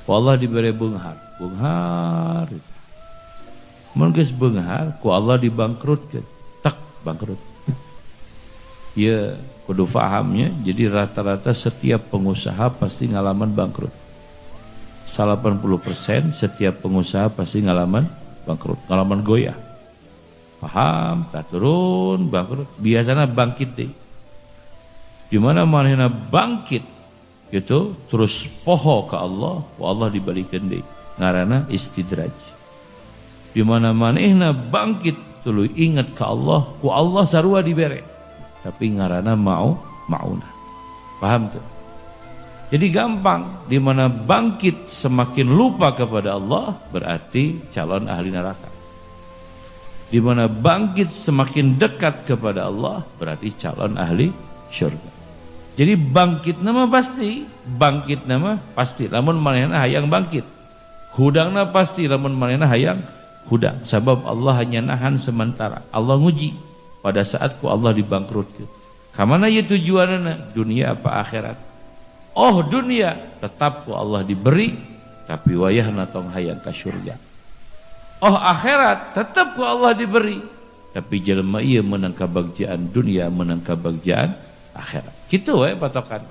Ku Allah diberi beunghar, beunghar. Mun geus beunghar, ku Allah dibangkrutkeun. Tak bangkrut. Ya, kudu fahamnya. Jadi rata-rata setiap pengusaha pasti ngalaman bangkrut. 80% setiap pengusaha pasti ngalaman bangkrut, ngalaman goyah. Paham, tak turun, bangkrut. Biasanya bangkit deh. Di mana manehna bangkit gitu, terus poho ke Allah, wa Allah dibalikan deh. Ngarana istidraj. Di mana manehna bangkit tuluy ingat ke Allah, ku Allah sarua dibere. Tapi ngarana mau maunah. Paham tuh? Jadi gampang, di mana bangkit semakin lupa kepada Allah berarti calon ahli neraka. Di mana bangkit semakin dekat kepada Allah berarti calon ahli syurga. Jadi bangkit nama pasti, bangkit nama pasti. Lamun manehna hayang bangkit. Hudangna pasti lamun manehna hayang hudang. Sebab Allah hanya nahan sementara. Allah nguji pada saat ku Allah dibangkrutkeun. Kamana ieu tujuanna? Dunia apa akhirat? Oh dunia, tetap ku Allah diberi, tapi wayahna tong hayang ka surga. Oh akhirat, tetap ku Allah diberi, tapi jelema ieu menang kabagjaan dunia, menang kabagjaan akhirat. Kitu we patokan.